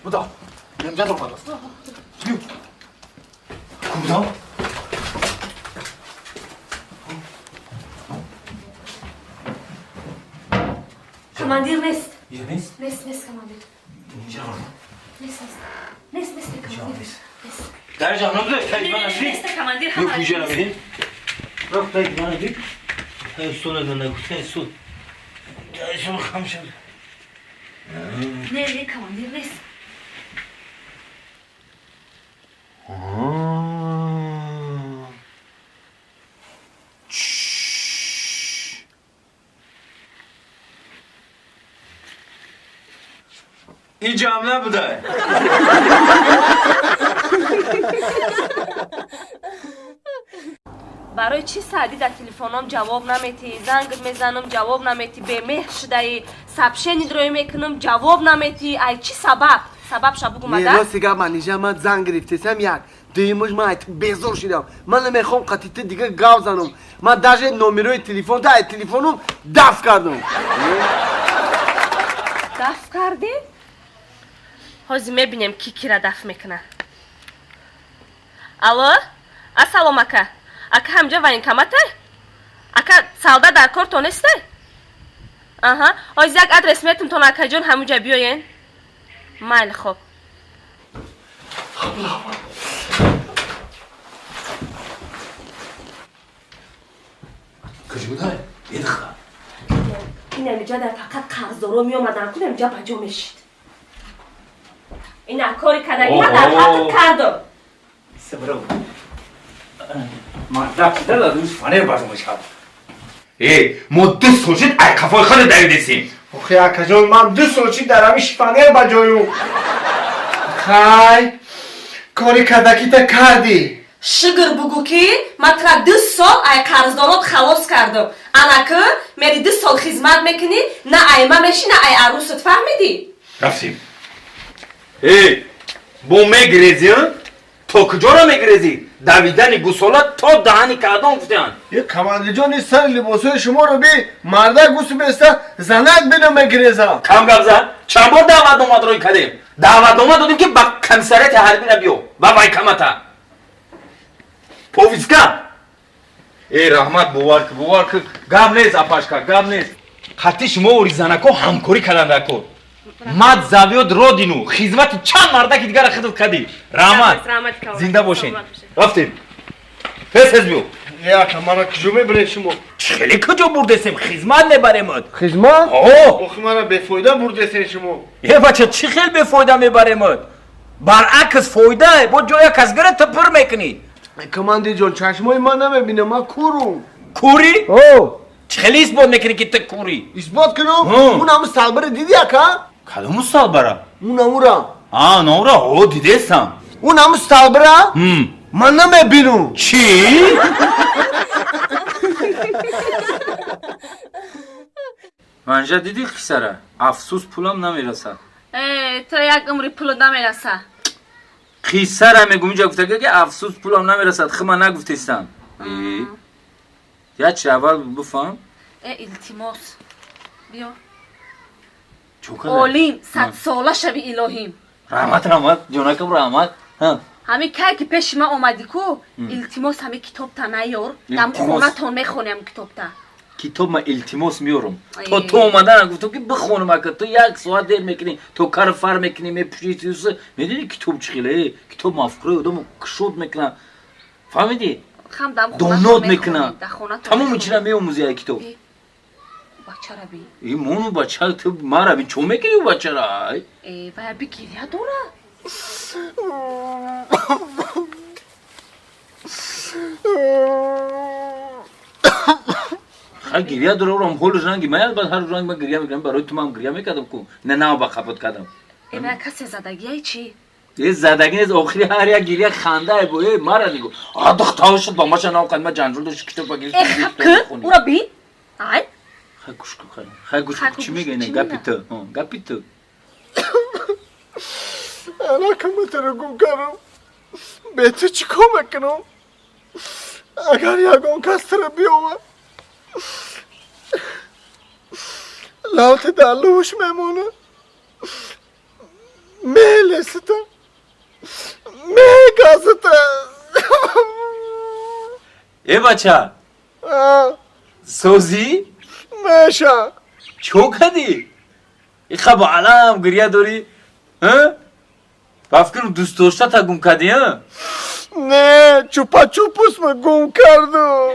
Буда. Немҷа ромадааст. Куда? Командир нест. Я нест? Нест, нест командир. Инҷа ромад. Нест, нест. Нест, нест командир. Нест. Нест. Дарҷа набуда, таҷриба нашди? Нест командир. Ё куҷа намедин? Рафт таҷриба нашди? Тай сол нагу, тай сол. Тай сол хам шуд. Не, не, командир нест. Ин ҷамъ набуда. Барои чӣ Саъдӣ дар телефоном ҷавоб наметӣ, занг мезанам ҷавоб наметӣ, бемеҳр шудаӣ, сообщение рӯй мекунам ҷавоб наметӣ, ай чӣ сабаб? Сабабша бугу мада? Не, рости гап, Манижа, ман занг гирифтесам як. Дуюмаш ман ай безор шудам. Ман намехоҳам қатъи ту дига гав занам. Ман даже номерои телефонта ай телефоном даф кардам. Даф кардӣ? Ҳозир мебинем ки кира даф мекунад. Алло? Ассалом ака. Ака ҳамҷа военкомате? Ака салда дар кор то несте? Аҳа, ҳозир як адрес метум тон акаҷон, ҳамуҷа биёен. Майли, хоб. Куҷо будай? Едха. Ин ҳамиҷа дар фақат қарздоро меомадан, кун ҳамиҷа ба ҷо мешид. Ина кори кардагӣ ман дар ҳаққ кардам. Сабро. Мардак дала рӯз фанер бажо мешавад. Э, мо 2 сол шид ай қафои худ давидесем. Охи акаҷон, ман 2 сол шид дар ҳамин шифанер ба ҷою. Хай, кори кардакита кардӣ. Шугр бугу ки ман тура 2 сол ай қарздорот халос кардам. Анаку мери 2 сол хизмат мекунӣ, на ай ма мешӣ, на ай арӯсат, фаҳмидӣ? Рафтем. Э, бо мегирезӣ, то куҷоро мегирезӣ? Давидани гусола то даҳани кардон гуфтаанд. Е, командирҷон, ин сари либосҳои шуморо би мардак гусу беста, занак бино мегиреза. Кам гап зад. Чанд бор даъватнома рӯй кардем? Даъватнома додем ки ба комиссариати ҳарбира биё, ба вайкамата. Повиска. Э, раҳмат, бовар ки, бовар ки, гап нест, апашка, гап нест. Қатъи шумо оризанако ҳамкорӣ карданд дар кор. Мад завёд родину, хизмати чанд мардаки дигара хидмат кардӣ. Раҳмат. Зинда бошед. Рафтем. Тез тез биё. Е, ака, мара куҷо мебаред шумо? Хеле куҷо бурдесем? Хизмат мебаремад. Хизмат? О! Охи мара бефоида бурдесем шумо. Е, бача, чӣ хел бефоида мебаремад? Баръакс фоида, бо ҷоя кас гирад, ту пур мекунӣ. Командирҷон, чашмои ман намебинам, ман курум. Курӣ? О! Чӣ хеле исбот мекунӣ ки ту курӣ? Исбот кунам? Он ҳамун салбара дидӣ, ака? Кадому салбара? Он ҳамура. А, номра? О, дидесам. Он ҳамун салбара? Ман намебинам. Чӣ? Манжа дидӣ хисара? Афсӯс пулам намерасад. Э, ту як умри пулат намераса. Хисара мегум, инҷа гуфтага ки афсӯс пулам намерасад, хима нагуфтестам. Э, я чи аввал бифаҳм? Э, илтимос. Биё. Чӯка? Олим, садсола шави илоҳим. Раҳмат, раҳмат, ҷонакам, раҳмат. Ҳа. Ҳамин кай ки пеши ман омадӣ ку, илтимос ҳамин китобта наёр, дар хонатон мехонем китобта. Китоб ман илтимос меёрам. То ту омадан гуфтам ки бихонам, ака, ту як соат дер мекунӣ, то кар фар мекунӣ, мепӯшӣ, медонӣ китоб чӣ хеле? Китоб мафкураи одамо кушод мекунад. Фаҳмидӣ? Донод мекунад. Тамоми чира меомӯзӣ ай китоб. Бачара би. Э, мону бача, ту мара би, чо мекунӣ ӯ бачара? Ай? Э, вая би гиря дора. Ха, гиря дора, урам ҳолу ранги ман, баъд ҳар ранг ман гиря мекунам, барои ту ман гиря мекардам ку. Не, нав ба қапот кардам. Э, вая касе задагиай чӣ? Э, задагӣ нест, охири ҳар як гиря хандае бо, э, мара нигоҳ. А, духтар шуд, ба маша нав қад, ман ҷанҷол дошт, китоб ба гирифт. Э, хаб ку, ура бин. Ай. Хай гӯш кун, хай. Хай гӯш кун, чӣ мегӯяй, не, гапи ту. Ҳа, гапи ту. Ана туро гум кардам. Бе ту чӣ кор мекунам? Агар ягон кас туро биёвад, лавте дар лӯш мемонад. Мелесита. Мегазита. Э бача. Созӣ? Меша. Чо кадӣ? Иха ба алам гирья дорӣ? Ба фикрам дӯстдоштата гум кардӣ, а? Не, чупа-чупусма гум кардум.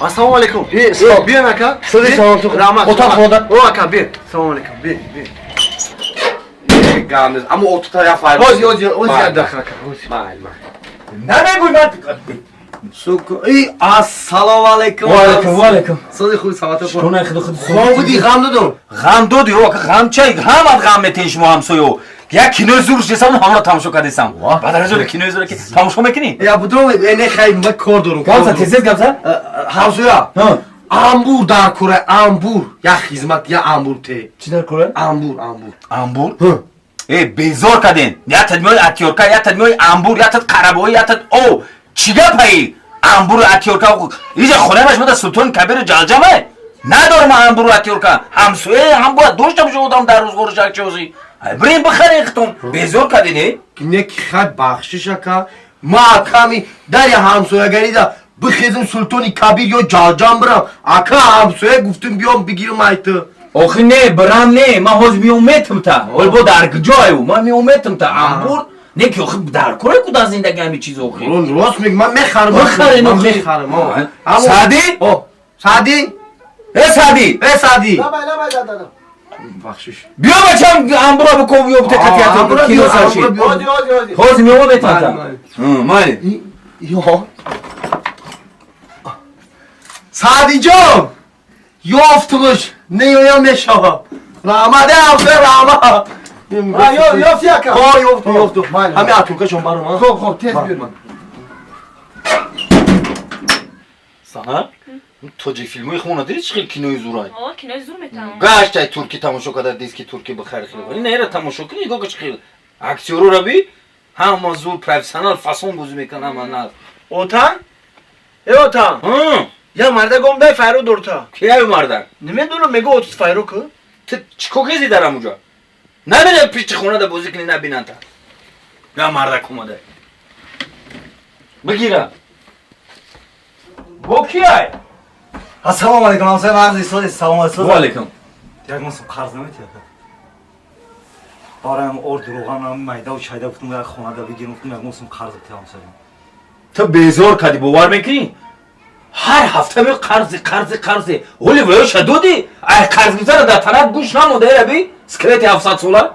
Ассалому алайкум. Биён ака. Раҳмат. Отақ хонада. О ака, биё. Салому алайкум. Биё, биё. Гамниз. Аммо отута я файр. Ози, ози, ози я дахр ака. Ози. Майл, майл. Намегӯй ман. Суку. И ассалому алайкум. Ва алайкум, ва алайкум. Сози худ саломат Чӣ кунай худ худ. Хом буди, ғам додум. Ғам доди, о ака, ғам чай, ҳамат ғам метен шумо ҳамсоё. Як кинои зур шесам, ҳамро тамошо кардесам. Баъд аз он кинои зур ки тамошо мекунӣ? Я будум, не хай, ма кор дорум. Гапза, тез-тез гапза. Ҳамсоя. Амбур дар кура, амбур. Я хизмат, я амбур те. Чӣ дар кура? Амбур, амбур. Амбур? Э, безор карден. Ятад миёи атёрка, ятад миёи амбур, ятад қарабоӣ, ятад о. Чӣ гапаи? Амбуру атёрка. Иҷа хонаи ма шумо дар Султони Кабиру ҷалҷамай? Надорам амбуру атёрка. Ҳамсояе ҳам бояд дошта бошад одам дар рӯзғору шакчиёзӣ. Бирем бихарем хитон. Безор карден, э? Не ки хай бахшиш ака. Ма аками дари ҳамсоягарида бихезм Султони Кабир ё ҷалҷам бирам. Ака ҳамсоя гуфтум биём бигирам айты. Охи не, бирам не, ман ҳозир меометам та. Ҳол бо дар куҷою? Ман меометам та. Амбур не ки охи дар кура ку дар зиндагӣ ҳами чиз охи. Рост мег, ман мехарам. Бихарен охи. Мехарам. Саъдӣ? О, Саъдӣ? Э Саъдӣ? Э Саъдӣ. Лабай, лабай дадам. Бахшиш. Биё бачам амбура биков ё бите қатият кино сарши. Ози, ози, ози. Ҳозир меометам та. Майли. Ё. Саъдиҷон! Ёфтумуш, неёям мешавам. Раҳмат, э ҳамсоя, раҳмат. Ёфти ака? Ҳо, ёфтум, ёфтум. Ҳами атуркашон баром, а? Хоб, хоб, тез биёр. Сана, тоҷик филмҳои хона дидӣ чӣ хел кинои зурай? О, кинои зур метавон. Гаштай туркӣ тамошо карда, диски туркӣ бихари хел. Ин нера тамошо кунӣ, нигоҳ чӣ хел. Актёрора би, ҳама зур профессионал фасон бозӣ мекунанд, ҳама наз. Отан? Э отан? Я мардак омдай файро дорта. Кияю мардак? Намедонам, мего отус файро ку? Ту чӣ кор кезӣ дар ҳамуҷа? Намедонам пишти хонада бозӣ кунӣ набинанд та. Я мардак омада. Бигира. Бо кияй? Ассалому алайкум, ҳамсоя мағзи сози, салом алайкум. Ва алайкум. Як мосум қарз наметиҳад. Бароям орд роғанам майдаву чайда гуфтум як хонада бигирам, гуфтум як мосум қарз битиҳам ҳамсоя. Ту безор кардӣ, бовар мекунӣ? Ҳар ҳафта меои қарзи, қарзи, қарзи. Ҳоли ваёша додӣ? Ай қарз гирифтана дар танат гӯш намонда, э раби? Скелети 700 сола?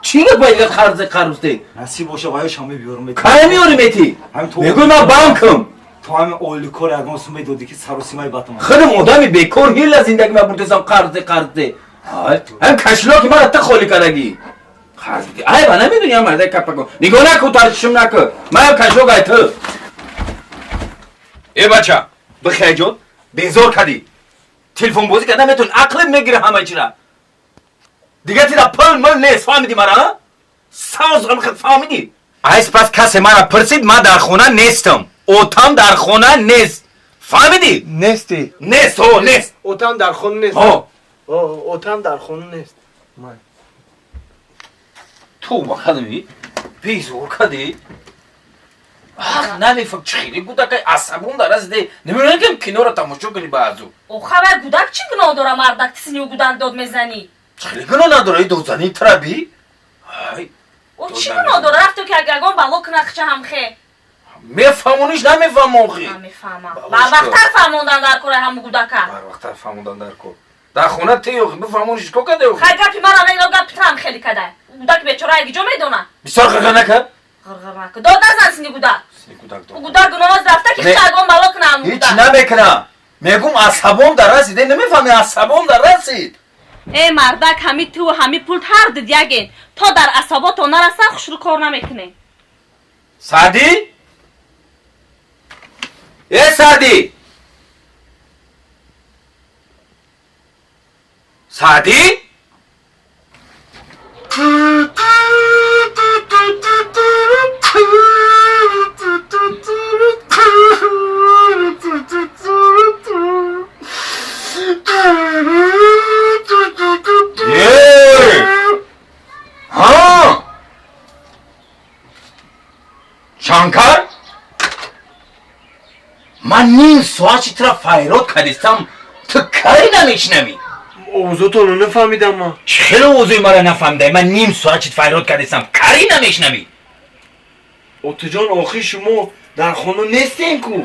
Чӣ гап ба дигар қарзи қарз де? Насиб боша ваёшам мебиёрам. Кай меёрӣ метӣ? Мегӯй ман банкам. То ҳамин ойликор ягон сум медодӣ ки саросимаи батам. Худам одами бекор ҳила зиндагӣ ма бурдесам қарзи қарзи. Ҳам кашлоки мара ту холӣ кардагӣ. Қарз бидӣ. Ай ба намедонӣ ҳам мардаи капако. Нигоҳ накун, тарчишм накун. Ман кашлок ай ту. Э бача, бихай ҷон, безор кардӣ. Телефонбозӣ карда метавонӣ, ақлет мегирӣ ҳамаи чира. Дигар тида пул мул нест, фаҳмидӣ мара, а? Савз фаҳмидӣ? Айс пас касе мара пурсид, ман дар хона нестам. Отам дар хона нест. Фаҳмидӣ? Нестӣ. Нест, ҳо, нест. Отам дар хона нест. Ҳо. Отам дар хона нест. Ту бахадми? Безор кардӣ? Ах, намефаҳм чӣ хеле гудакай асабон дар расиде. Намедонам ки киноро тамошо кунӣ баъзу. Охай вай гудак чӣ гуноҳ дора, мардак тисни гудак дод мезанӣ? Чӣ хеле гуноҳ надора, додзанӣ траби? Ай. О чӣ гуноҳ дора, рафто ки ягон бало кунад хча ҳамхе. Мефаҳмониш намефаҳмон охи. Намефаҳмам. Барвақттар фаҳмондан дар кор ҳаму гудака. Барвақттар фаҳмондан дар кор. Дар хона те охи бифаҳмониш чӣ кор каде охи? Хай гапи мара не, гапи ту ҳам хеле кадай. Гудак бечора ягиҷо медона. Бисёр ғирғир накард? Ғирғир накард. Дод назан сини гудак. Сини гудак дод. Гудак гуноҳ рафта ки хча ягон бало кунад ҳаму гудак. Ҳеҷ намекунам. Мегум асабом дар расид, намефаҳми асабом дар расид. Э мардак, ҳами ту ҳами пул ҳар дид яген. То дар асабото нарасан хушрӯ кор намекунем. Саъдӣ? Э Саъдӣ? Саъдӣ? Чанкар, ман ним соат чи тура файрод кардистам, ту кари намешнавӣ? Овозотонро нафаҳмидам ман. Чӣ хеле овозои маро нафаҳмидай? Ман ним соат чи файрод кардистам, кари намешнавӣ? Отаҷон, охир шумо дар хона нестем ку.